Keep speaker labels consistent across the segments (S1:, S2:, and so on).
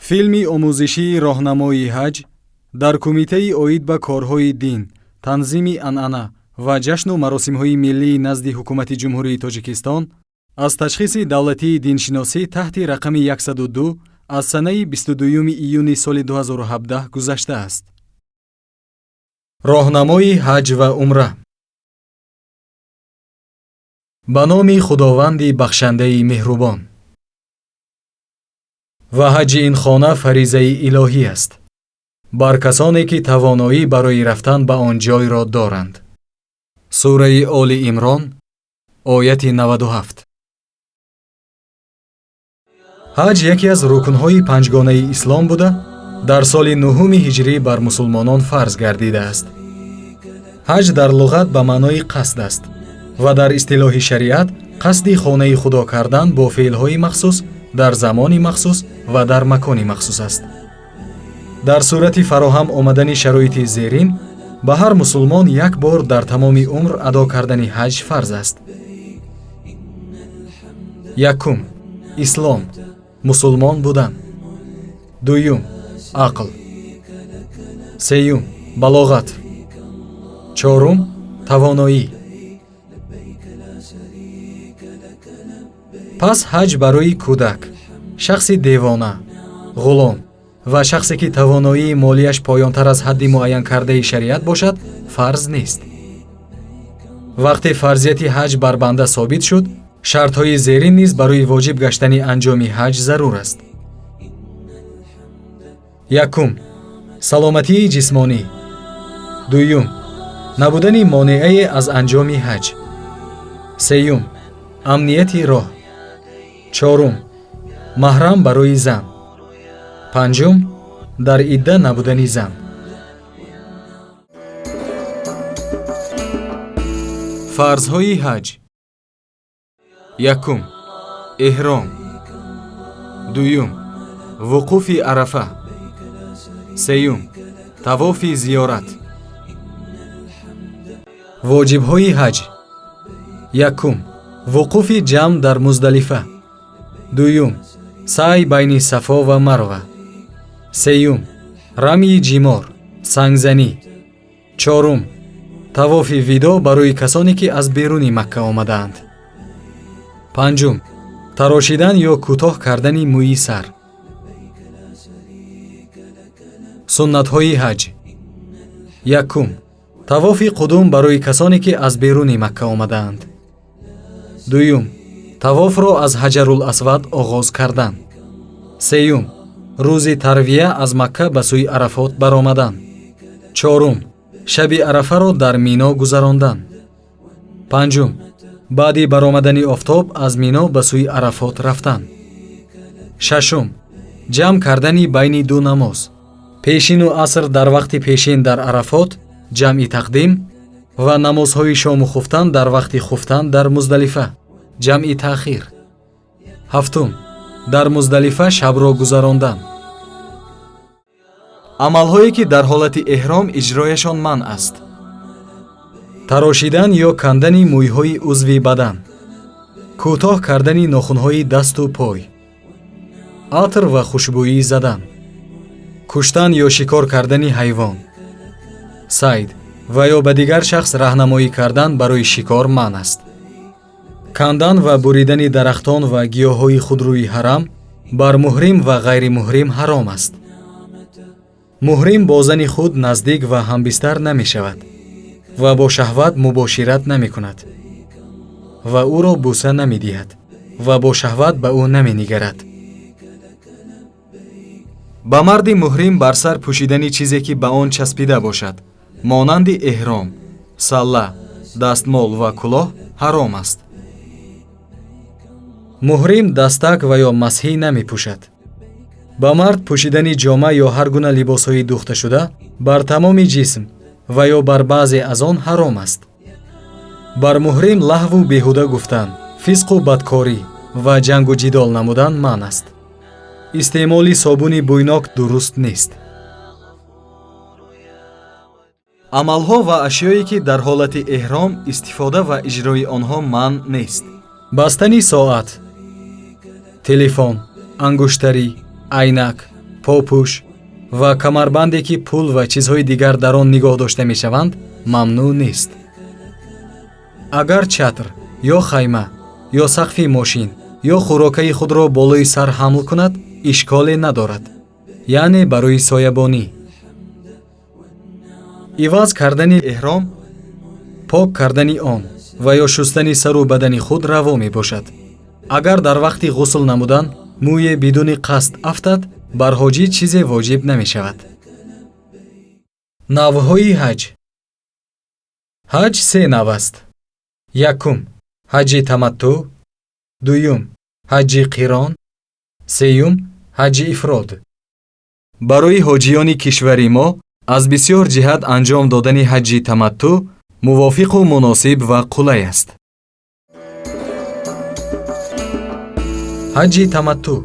S1: Филми омӯзишии роҳнамои ҳаҷ дар Кумитаи оид ба корҳои дин, танзими анъана ва ҷашну маросимҳои миллии назди Ҳукумати Ҷумҳурии Тоҷикистон аз ташхиси давлатии диншиносӣ таҳти рақами 102 аз санаи 22 июни соли 2017 гузаштааст. Роҳнамои ҳаҷ ва умра. Ба номи Худованди бахшандаи меҳрубон. Ва ҳаҷи ин хона фаризаи илоҳӣ аст бар касоне ки тавоноӣ барои рафтан ба он ҷойро доранд. Сураи Оли Имрон, ояти 97. Ҳаҷ яке аз рукнҳои панҷгонаи ислом буда, дар соли нуҳуми ҳиҷрӣ бар мусулмонон фарз гардидааст. Ҳаҷ дар луғат ба маънои қасд аст ва дар истилоҳи шариат қасди хонаи Худо кардан бо феълҳои махсус дар замони махсус ва дар макони махсус аст. Дар сурати фароҳам омадани шароити зерин ба ҳар мусулмон як бор дар тамоми умр адо кардани ҳаҷ фарз аст. Якум: ислом, мусулмон будан. Дуюм: ақл. Сеюм: балоғат. Чорум: тавоноӣ. Пас ҳаҷ барои кӯдак, шахси девона, ғулом ва шахсе ки тавоноии молияш поёнтар аз ҳадди муайянкардаи шариат бошад, фарз нест. Вақте фарзияти ҳаҷ бар банда собит шуд, шартҳои зерин низ барои воҷиб гаштани анҷоми ҳаҷ зарур аст. Якум: саломатии ҷисмонӣ. Дуюм: набудани монеае аз анҷоми ҳаҷ. Сеюм: амнияти роҳ. Чорум: маҳрам барои зан. Панҷум: дар идда набудани зан. Фарзҳои ҳаҷ. Якум: эҳром. Дуюм: вуқуфи Арафа. Сеюм: тавофи зиёрат. Воҷибҳои ҳаҷ. Якум: вуқуфи ҷамъ дар Муздалифа. Дуюм: саъй байни Сафо ва Марва. Сеюм: рамйи ҷимор, сангзанӣ. Чорум: тавофи видо барои касоне ки аз беруни Макка омадаанд. Панҷум: тарошидан ё кӯтоҳ кардани мӯи сар. Суннатҳои ҳаҷ. Якум: тавофи қудум барои касоне ки аз беруни Макка омадаанд. Дуюм: тавофро аз Ҳаҷарул Асвад оғоз кардан. Сеюм: рӯзи Тарвия аз Макка ба сӯи Арафот баромадан. Чорум: шаби Арафаро дар Мино гузарондан. Панҷум: баъди баромадани офтоб аз Мино ба сӯи Арафот рафтан. Шашум: ҷамъ кардани байни ду намоз, пешину аср дар вақти пешин дар Арафот, ҷамъи тақдим, ва намозҳои шому хуфтан дар вақти хуфтан дар Муздалифа, ҷамъи таъхир. Ҳафтум: дар Муздалифа шабро гузарондан. Амалҳое ки дар ҳолати эҳром иҷрояшон манъ аст: тарошидан ё кандани мӯйҳои узви бадан, кӯтоҳ кардани нохунҳои дасту пой, атр ва хушбӯӣ задан, куштан ё шикор кардани ҳайвон, сайд ва ё ба дигар шахс раҳнамоӣ кардан барои шикор манъ аст. Кандан ва буридани дарахтон ва гиёҳҳои худрӯи ҳарам бар муҳрим ва ғайримуҳрим ҳаром аст. Муҳрим бо зани худ наздик ва ҳамбистар намешавад ва бо шаҳват мубошират намекунад ва ӯро бӯса намедиҳад ва бо шаҳват ба ӯ наменигарад. Ба марди муҳрим бар сар пӯшидани чизе ки ба он часпида бошад, монанди эҳром, салла, дастмол ва кулоҳ ҳаром аст. Муҳрим дастак ва ё масҳӣ намепӯшад. Ба мард пӯшидани ҷома ё ҳар гуна либосҳои дӯхташуда бар тамоми ҷисм ва ё бар баъзе аз он ҳаром аст. Бар муҳрим лаҳву беҳуда гуфтан, фисқу бадкорӣ ва ҷангу ҷидол намудан манъ аст. Истеъмоли собуни бӯйнок дуруст нест. Амалҳо ва ашёе ки дар ҳолати эҳром истифода ва иҷрои онҳо манъ нест: бастани соат, телефон, ангуштарӣ, айнак, Попӯш ва камарбанде, ки пул ва чизҳои дигар дар он нигоҳ дошта мешаванд, мамнӯъ нест. Агар чатр ё хайма ё сақфи мошин ё хӯрокаи худро болои сар ҳамл кунад, ишколе надорад, яъне барои соябонӣ. Иваз кардани эҳром, пок кардани он ва ё шустани сару бадани худ раво мебошад. Агар дар вақти ғусл намудан мӯе бидуни қасд афтад, бар ҳоҷӣ чизе воҷиб намешавад. Навъҳои ҳаҷ. Ҳаҷ се нав аст: якум, ҳаҷи таматтӯъ, дуюм, ҳаҷи қирон, сеюм, ҳаҷи ифрод. Барои ҳоҷиёни кишвари мо аз бисёр ҷиҳат анҷом додани ҳаҷи таматтӯъ мувофиқу муносиб ва қулай аст. Ҳаҷи таматтӯъ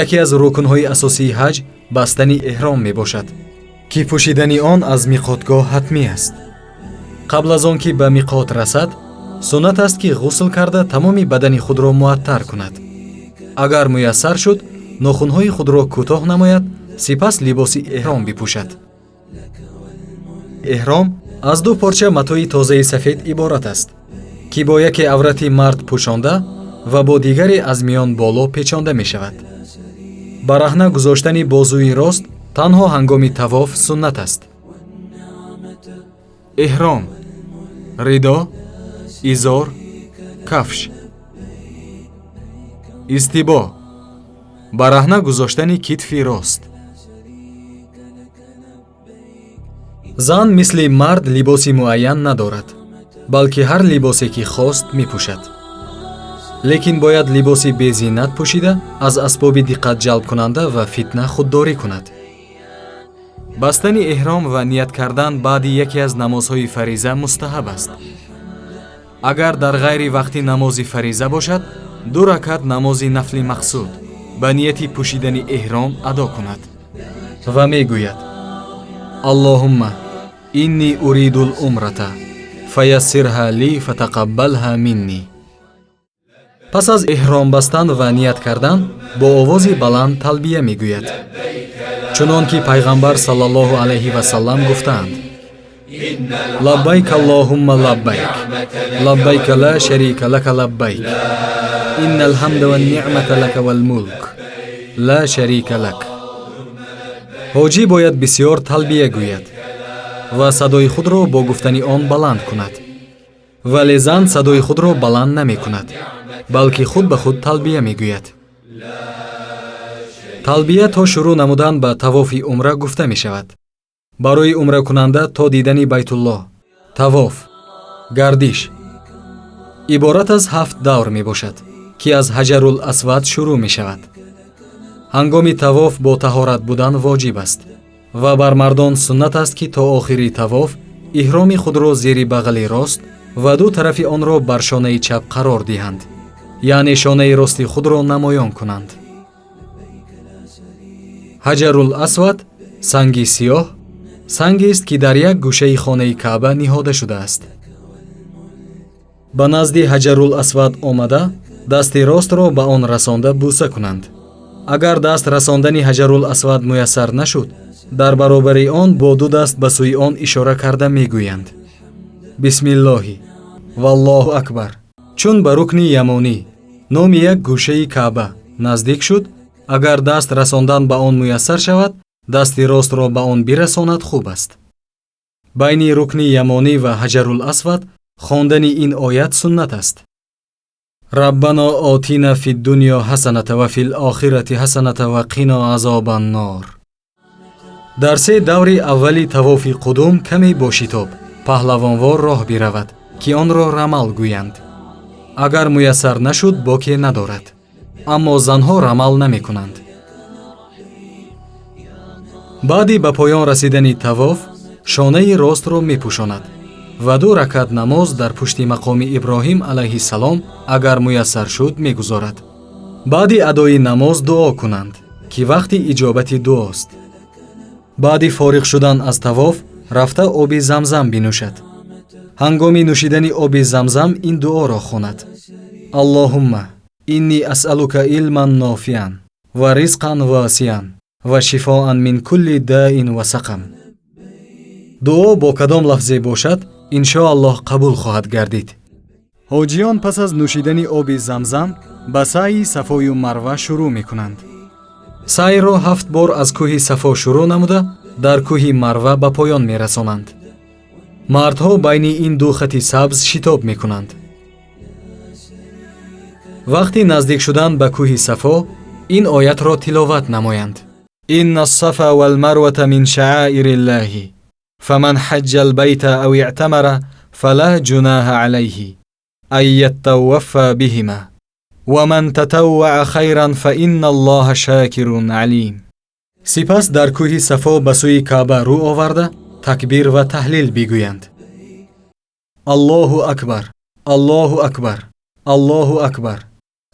S1: яке аз рукнҳои асосии ҳаҷ бастани эҳром мебошад, ки пӯшидани он аз миқотгоҳ ҳатмӣ аст. Қабл аз он ки ба миқот расад, суннат аст, ки ғусл карда тамоми бадани худро муаттар кунад. Агар муяссар шуд, нохунҳои худро кӯтоҳ намояд, сипас либоси эҳром бипӯшад. Эҳром аз ду порча матои тозаи сафед иборат аст, ки бо яке аврати мард пӯшонда ва бо дигаре аз миён боло печонда мешавад. Бараҳна гузоштани бозуи рост танҳо ҳангоми тавоф суннат аст. Эҳром: ридо, изор, кафш. Истибо: бараҳна гузоштани китфи рост. Зан мисли мард либоси муайян надорад, балки ҳар либосе ки хост мепӯшад. Лекин бояд либоси безинат пӯшида, аз асбоби диққатҷалбкунанда ва фитна худдорӣ кунад. Бастани эҳром ва ният кардан баъди яке аз намозҳои фариза мустаҳаб аст. Агар дар ғайри вақти намози фариза бошад, ду ракат намози нафли мақсуд ба нияти пӯшидани эҳром адо кунад ва мегӯяд: «Аллоҳумма инни уриду лумрата фаяссирҳа ли фатақаббалҳа минни». Пас аз эҳром бастан ва ният кардан бо овози баланд талбия мегӯяд, чунон ки пайғамбар саллаллоҳу алайҳи васаллам гуфтаанд: «Лаббайк аллоҳумма лаббайк, лаббайка ла шарика лака лаббайк, инна алҳамда ванниъмата лака валмулк ла шарика лак». Ҳоҷӣ бояд бисёр талбия гӯяд ва садои худро бо гуфтани он баланд кунад, вале зан садои худро баланд намекунад, балки худ ба худ талбия мегӯяд. Талбия то шурӯъ намудан ба тавофи умра гуфта мешавад. Барои умракунанда то дидани Байтуллоҳ тавоф, гардиш иборат аз ҳафт давр мебошад, ки аз Ҳаҷарул Асвад шурӯъ мешавад. Ҳангоми тавоф бо таҳорат будан воҷиб аст ва бар мардон суннат аст, ки то охири тавоф эҳроми худро зери бағали рост ва ду тарафи онро бар шонаи чап қарор диҳанд, яъне шонаи рости худро намоён кунанд. Ҳаҷарул Асвад санги сиёҳ, сангест, ки дар як гӯшаи хонаи Каъба ниҳода шудааст. Ба назди Ҳаҷарул Асвад омада, дасти ростро ба он расонда бӯса кунанд. Агар даст расондани Ҳаҷарул Асвад муяссар нашуд, дар баробари он бо ду даст ба сӯи он ишора карда мегӯянд: «Бисмиллоҳи валлоҳу акбар». Чун ба рукни Ямонӣ, номи як гӯшаи Каъба, наздик шуд, агар даст расондан ба он муяссар шавад, дасти ростро ба он бирасонад хуб аст. Байни рукни Ямонӣ ва Ҳаҷарул Асвад хондани ин оят суннат аст: «Раббано отина фи дунё ҳасаната ва фил охирати ҳасаната ва қино азобаннор». Дар се даври аввали тавофи қудум каме бо шитоб паҳлавонвор роҳ биравад, ки онро рамал гӯянд. Агар муяссар нашуд, боке надорад, аммо занҳо рамал намекунанд. Баъди ба поён расидани тавоф шонаи ростро мепӯшонад ва ду ракат намоз дар пушти мақоми Иброҳим алайҳиссалом, агар муяссар шуд, мегузорад. Баъди адои намоз дуо кунанд, ки вақти иҷобати дуост. Баъди фориғ шудан аз тавоф рафта оби замзам бинӯшад. Ҳангоми нӯшидани оби замзам ин дуоро хонад: «Аллоҳумма инни асъалука илман нофиан Ва ризқан восиан ва шифоан мин кулли даин ва сақам. Дуо бо кадом лафзе бошад, иншоаллоҳ қабул хоҳад гардид. Ҳоҷиён пас аз нӯшидани оби Замзам ба саъи Сафою Марва шурӯъ мекунанд. Саъйро 7 бор аз кӯҳи Сафо шурӯъ намуда, дар кӯҳи Марва ба поён мерасонанд. Мардҳо байни ин ду хати сабз шитоб мекунанд. Вақти наздик шудан ба кӯҳи Сафо ин оятро тиловат намоянд: Инна ас-сафа вал-марвата мин шаъаириллаҳи фаман ҳаҷҷа ал-байта ав иътамара фала ҷунаҳа алайҳи ан яттавваффа биҳима ва ман татавваа хайран фа инна Аллоҳа шокирун алим. Сипас дар кӯҳи Сафо ба сӯи Каъба рӯ оварда, такбир ва таҳлил бигӯянд: Аллоҳу акбар, Аллоҳу акбар, Аллоҳу акбар,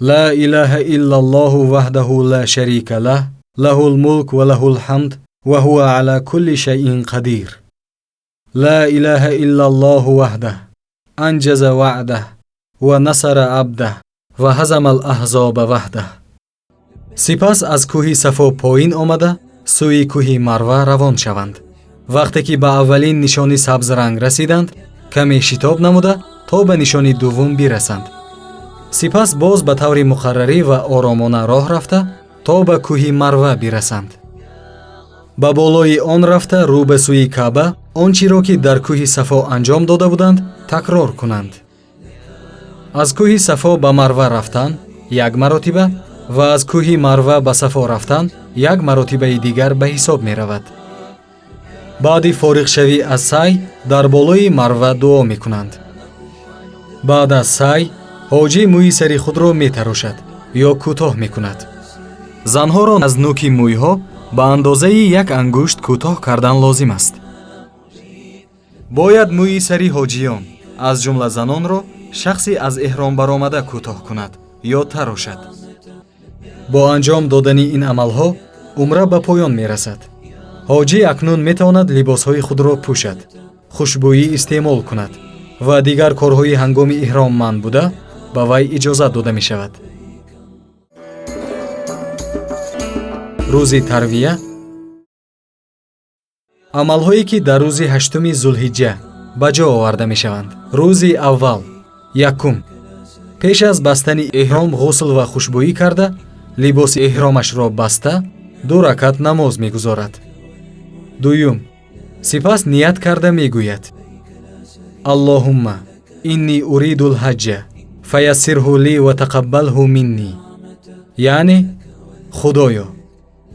S1: ла илаҳа иллаллоҳу ваҳдаҳу ла шарика лаҳ, лаҳул мулк ва лаҳул ҳамд ва ҳува ала кулли шайъин қадир. Ла илаҳа иллаллоҳу ваҳдаҳ анҷаза ваъдаҳ ва насара абдаҳ ва ҳазама ал-аҳзоба ваҳдаҳ. Сипас аз кӯҳи Сафо поин омада, сӯи кӯҳи Марва равон шаванд. Вақте ки ба аввалин нишони сабзранг расиданд, каме шитоб намуда то ба нишони дуввум бирасанд. Сипас боз ба таври муқаррарӣ ва оромона роҳ рафта то ба кӯҳи Марва бирасанд. Ба болои он рафта, рӯ ба сӯи Каъба он чиро ки дар кӯҳи Сафо анҷом дода буданд, такрор кунанд. Аз кӯҳи Сафо ба Марва рафтан як маротиба ва аз кӯҳи Марва ба Сафо рафтан як маротибаи дигар ба ҳисоб меравад. Баъди фориғшавӣ аз сай дар болои Марва дуо мекунанд. Баъд аз сай ҳоҷӣ мӯи сари худро метарошад ё кӯтоҳ мекунад. Занҳоро аз нӯки мӯйҳо ба андозаи як ангушт кӯтоҳ кардан лозим аст. Бояд мӯи сари ҳоҷиён, аз ҷумла занонро, шахси аз эҳром баромада кӯтоҳ кунад ё тарошад. Бо анҷом додани ин амалҳо умра ба поён мерасад. Ҳоҷӣ акнун метавонад либосҳои худро пӯшад, хушбӯӣ истеъмол кунад ва дигар корҳои ҳангоми эҳром манъ буда ба вай иҷозат дода мешавад. Рӯзи Тарвия. Амалҳое ки дар рӯзи 8 Зулҳиҷҷа ба ҷо оварда мешаванд. Рӯзи аввал. Якум. Пеш аз бастани эҳром ғусл ва хушбӯӣ карда, либоси эҳромашро баста, 2 ракат намоз мегузорад. Дуюм. Сипас ният карда мегӯяд: Аллоҳумма инни уридул ҳаҷҷа фаяссирҳу ли ва тақаббалҳу минни. Яъне, Худоё,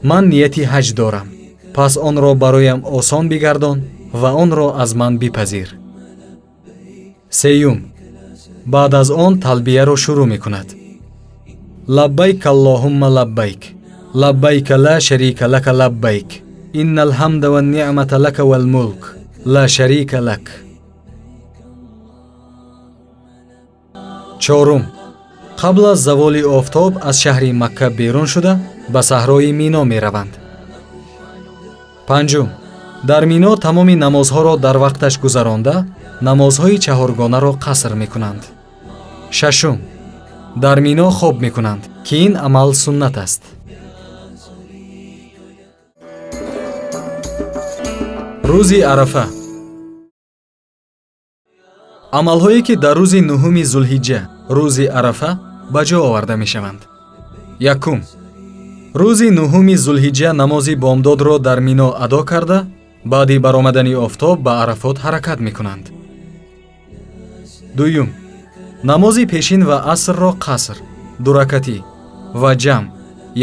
S1: ман нияти ҳаҷ дорам, пас онро бароям осон бигардон ва онро аз ман бипазир. Сеюм. Баъд аз он талбияро шурӯъ мекунад. Лаббайк аллоҳумма лаббайк, лаббайка ла шарика лака лаббайк, иннал ҳамда ван ниъмата лака вал мулк, ла шарика лак. Чорум. Қабл аз заволи офтоб аз шаҳри Макка берун шуда, ба саҳрои Мино мераванд. Панҷум. Дар Мино тамоми намозҳоро дар вақташ гузаронда, намозҳои чаҳоргонаро қаср мекунанд. Шашум. Дар Мино хоб мекунанд, ки ин амал суннат аст. Рӯзи Арафа. Амалҳое ки дар рӯзи 9 Зулҳиҷҷа, рӯзи Арафа, ба ҷо оварда мешаванд. Якум. Рӯзи 9 Зулҳиҷҷа намози бомдодро дар Мино адо карда, баъди баромадани офтоб ба Арафот ҳаракат мекунанд. Дуюм. Намози пешин ва асрро қаср, дуракатӣ ва ҷамъ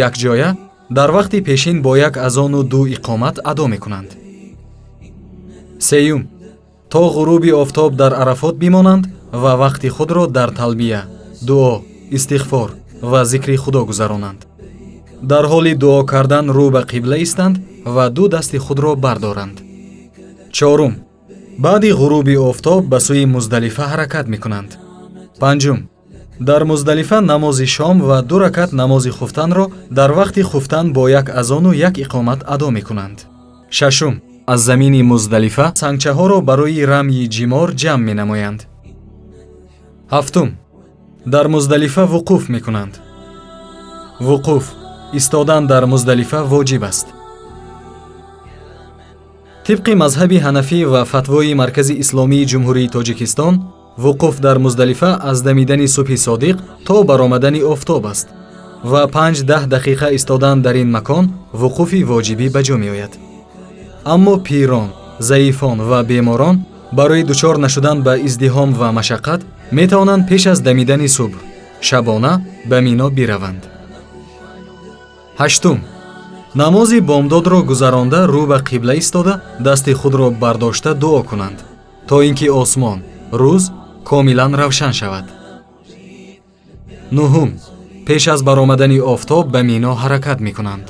S1: якҷоя дар вақти пешин бо як азону 2 иқомат адо мекунанд. Сеюм. То ғуруби офтоб дар Арафот бимонанд ва вақти худро дар талбия, дуо, истиғфор ва зикри Худо гузаронанд. Дар ҳоли дуо кардан рӯ ба қибла истанд ва 2 дасти худро бардоранд. Чорум. Баъди ғуруби офтоб ба сӯи Муздалифа ҳаракат мекунанд. Панҷум. Дар Муздалифа намози шом ва 2 ракат намози хуфтанро дар вақти хуфтан бо як азону як иқомат адо мекунанд. Шашум. Аз замини Муздалифа сангчаҳоро барои рамйи ҷимор ҷамъ менамоянд. Ҳафтум. Дар Муздалифа вуқуф мекунанд. Вуқуф Истодан дар Муздалифа воҷиб аст. Тибқи мазҳаби ҳанафӣ ва фатвои Маркази Исломии Ҷумҳурии Тоҷикистон, вуқуф дар Муздалифа аз дамидани субҳи содиқ то баромадани офтоб аст ва 5-10 дақиқа истодан дар ин макон вуқуфи воҷибӣ ба ҷо меояд. Аммо пирон, заифон ва беморон барои дучор нашудан ба издиҳом ва машаққат метавонанд пеш аз дамидани субҳ шабона ба Мино бираванд. Ҳаштум, намози бомдодро гузаронда, рӯ ба қибла истода, дасти худро бардошта дуо кунанд, то ин ки осмон рӯз комилан равшан шавад. Нуҳум, пеш аз баромадани офтоб ба Мино ҳаракат мекунанд.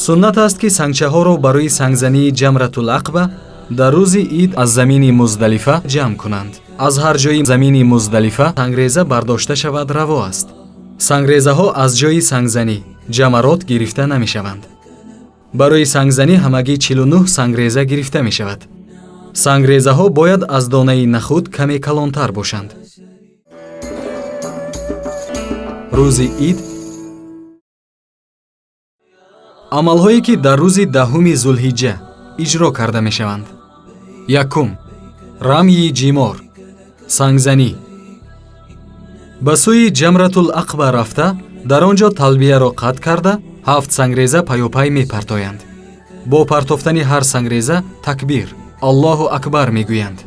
S1: Суннат аст, ки сангчаҳоро барои сангзании Ҷамратул Ақба дар рӯзи ид аз замини Муздалифа ҷамъ кунанд. Аз ҳар ҷои замини Муздалифа сангреза бардошта шавад, раво аст. Сангрезаҳо аз ҷои сангзанӣ ҷамарот гирифта намешаванд. Барои сангзанӣ ҳамагӣ 49 сангреза гирифта мешавад. Сангрезаҳо бояд аз донаи нахуд каме калонтар бошанд. Рӯзи ид. Амалҳое, ки дар рӯзи 10-уми Зулҳиҷҷа иҷро карда мешаванд. Якум, рамйи ҷимор, сангзанӣ. Ба сӯи Ҷамратул Ақба рафта, дар он ҷо талбияро қатъ карда, ҳафт сангреза паёпай мепартоянд. Бо партофтани ҳар сангреза такбир, Аллоҳу акбар мегӯянд.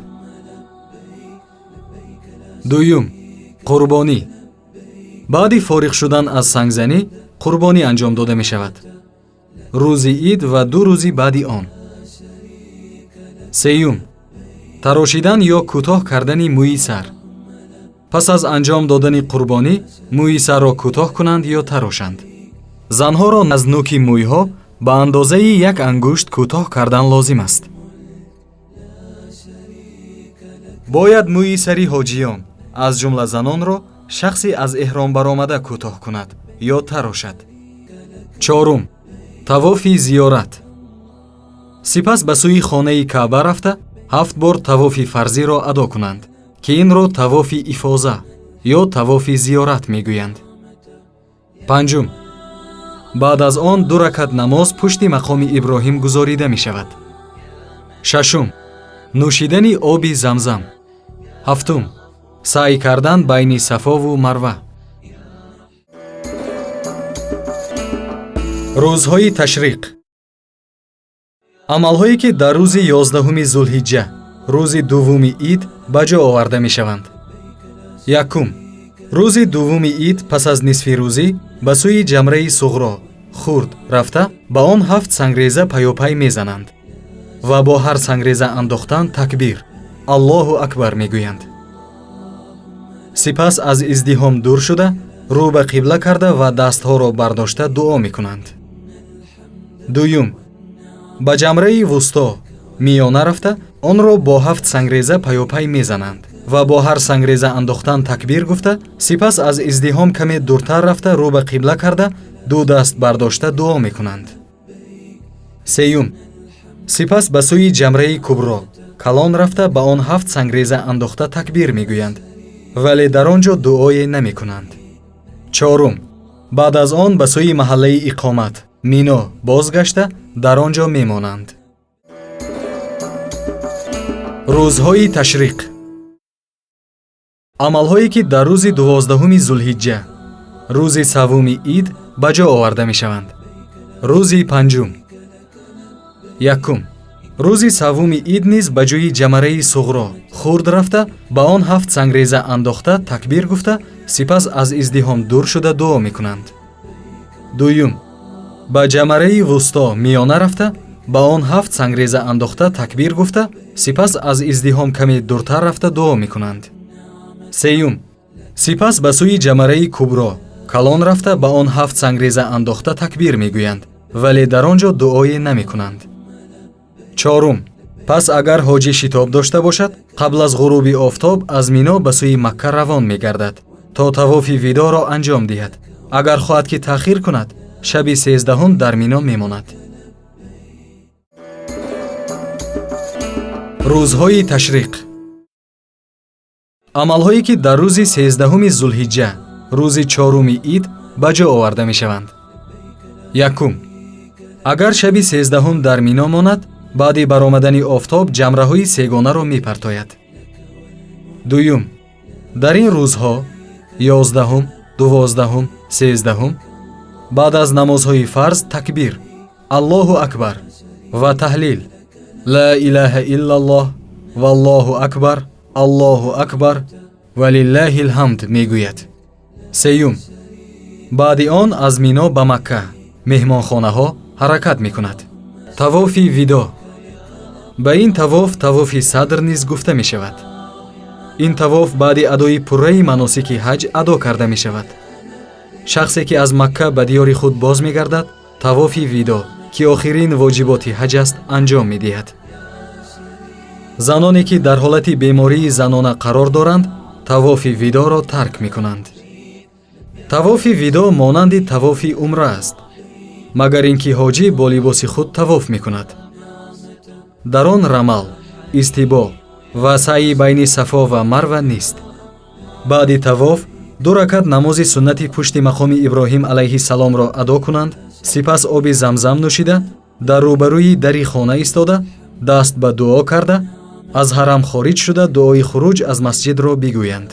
S1: Дуюм, қурбонӣ. Баъди фориғ шудан аз сангзанӣ қурбонӣ анҷом дода мешавад. Рӯзи ид ва 2 рӯзи баъди он. Сеюм, тарошидан ё кӯтоҳ кардани мӯи сар. Пас аз анҷом додани қурбонӣ мӯи сарро кӯтоҳ кунанд ё тарошанд. Занҳоро аз нуки мӯйҳо ба андозаи як ангушт кӯтоҳ кардан лозим аст. Бояд мӯи сари ҳоҷиён, аз ҷумла занонро, шахси аз эҳром баромада кӯтоҳ кунад ё тарошад. Чорум, тавофи зиёрат. Сипас ба сӯи хонаи Каъба рафта, ҳафт бор тавофи фарзиро адо кунанд, ки инро тавофи ифоза ё тавофи зиёрат мегӯянд. Панҷум, баъд аз он 2 ракат намоз пушти мақоми Иброҳим гузорида мешавад. Шашум, нӯшидани оби Замзам. Ҳафтум, саъй кардан байни Сафову Марва. Рӯзҳои ташриқ. Амалҳое, ки дар рӯзи 11-уми Зулҳиҷҷа, рӯзи дуввуми ид, ба ҷо оварда мешаванд. Якум, рӯзи дуввуми ид пас аз нисфи рӯзӣ ба сӯи ҷамраи суғро хурд рафта, ба он ҳафт сангреза паёпай мезананд ва бо ҳар сангреза андохтан такбир, Аллоҳу акбар мегӯянд. Сипас аз издиҳом дур шуда, рӯ ба қибла карда ва дастҳоро бардошта дуо мекунанд. Дуюм, ба ҷамраи вусто миёна рафта, онро бо ҳафт сангреза паёпай мезананд ва бо ҳар сангреза андохтан такбир гуфта, сипас аз издиҳом каме дуртар рафта, рӯ ба қибла карда, ду даст бардошта дуо мекунанд. Сеюм, сипас ба сӯи ҷамраи кубро калон рафта, ба он ҳафт сангреза андохта такбир мегӯянд, вале дар он ҷо дуое намекунанд. Чорум, баъд аз он ба сӯи маҳаллаи иқомат Мино бозгашта, дар он ҷо мемонанд. Рӯзҳои ташриқ. Амалҳое, ки дар рӯзи 12-уми Зулҳиҷҷа, рӯзи саввуми ид, ба ҷо оварда мешаванд. Рӯзи панҷум. Якум, рӯзи саввуми ид низ ба ҷои ҷамараи суғро хурд рафта, ба он ҳафт сангреза андохта такбир гуфта, сипас аз издиҳом дур шуда дуо мекунанд. Дуюм, ба ҷамараи вусто миёна рафта, ба он ҳафт сангреза андохта такбир гуфта, сипас аз издиҳом каме дуртар рафта дуо мекунанд. Сеюм, сипас ба сӯи ҷамараи кубро калон рафта, ба он ҳафт сангреза андохта такбир мегӯянд, вале дар он ҷо дуое намекунанд. Чорум, пас агар ҳоҷӣ шитоб дошта бошад, қабл аз ғуруби офтоб аз Мино ба сӯи Макка равон мегардад, то тавофи видоро анҷом диҳад. Агар хоҳад, ки таъхир кунад, шаби 13-ум дар Мино мемонад. Рӯзҳои ташриқ. Амалҳое, ки дар рӯзи 13-уми Зулҳиҷҷа, рӯзи чоруми ид, ба ҷо оварда мешаванд. Якум, агар шаби 13-ум дар Мино монад, баъди баромадани офтоб ҷамраҳои сегонаро мепартояд. Дуюм, дар ин рӯзҳо 11-ум, 12-ум, 13-ум баъд аз намозҳои фарз такбир Аллоҳу акбар ва таҳлил Ла илаҳа иллаллоҳ валлоҳу акбар Аллоҳу акбар ва лиллаҳил ҳамд мегӯяд. Сеюм, баъди он аз Мино ба Макка меҳмонхонаҳо ҳаракат мекунад. Тавофи видо. Ба ин тавоф тавофи садр низ гуфта мешавад. Ин тавоф баъди адои пурраи маносики ҳаҷ адо карда мешавад. Шахсе ки аз Макка ба диёри худ боз мегардад, тавофи видо, ки охирин воҷиботи ҳаҷ аст, анҷом медиҳад. Заноне ки дар ҳолати бемории занона қарор доранд, тавофи видоро тарк мекунанд. Тавофи видо монанди тавофи умра аст, магар ин ки ҳоҷӣ бо либоси худ тавоф мекунад. Дар он рамал, истибо ва саъи байни Сафо ва Марва нест. Баъди тавоф ду ракат намози суннати пушти мақоми Иброҳим алайҳиссаломро адо кунанд, сипас оби Замзам нӯшида, дар рӯбарӯи дари хона истода, даст ба дуо карда, аз ҳарам хориҷ шуда, дуои хуруҷ аз масҷидро бигӯянд.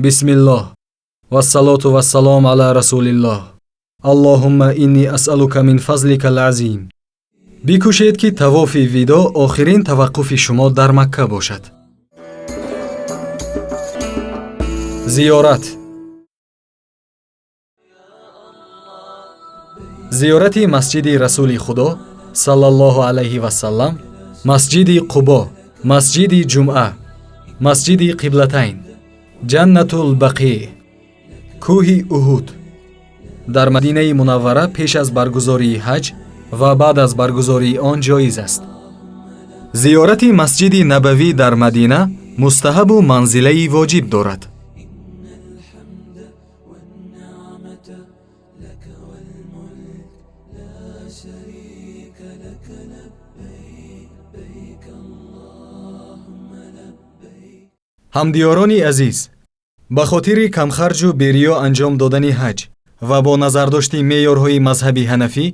S1: Бисмиллоҳ вассалоту вассалом ала расулиллоҳ Аллоҳумма инни асъалука мин фазлика алазим. Бикӯшед, ки тавофи видо охирин таваққуфи шумо дар Макка бошад. Зиёрат. Зиёрати масҷиди Расули Худо саллаллоҳу алайҳи васаллам, масҷиди Қубо, масҷиди Ҷумъа, масҷиди Қиблатайн, Ҷаннатул Бақӣ, кӯҳи Уҳуд дар Мадинаи Мунаввара пеш аз баргузории ҳаҷ ва баъд аз баргузории он ҷоиз аст. Зиёрати масҷиди Набавӣ дар Мадина мустаҳабу манзилаи воҷиб дорад. Ҳамдиёрони азиз, ба хотири камхарҷу бериё анҷом додани ҳаҷ ва бо назардошти меъёрҳои мазҳаби ҳанафӣ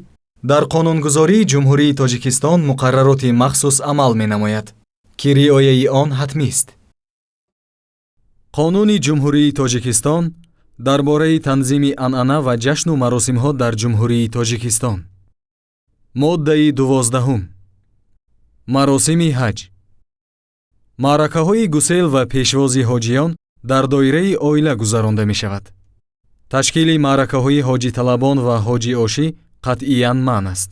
S1: дар қонунгузории Ҷумҳурии Тоҷикистон муқаррароти махсус амал менамояд, ки риояи он ҳатмист. Қонуни Ҷумҳурии Тоҷикистон дар бораи танзими анъана ва ҷашну маросимҳо дар Ҷумҳурии Тоҷикистон. Моддаи 12. Маросими ҳаҷ. Маъракаҳои гусел ва пешвози ҳоҷиён дар доираи оила гузаронда мешавад. Ташкили маъракаҳои ҳоҷиталабон ва ҳоҷиошӣ қатъиян манъ аст.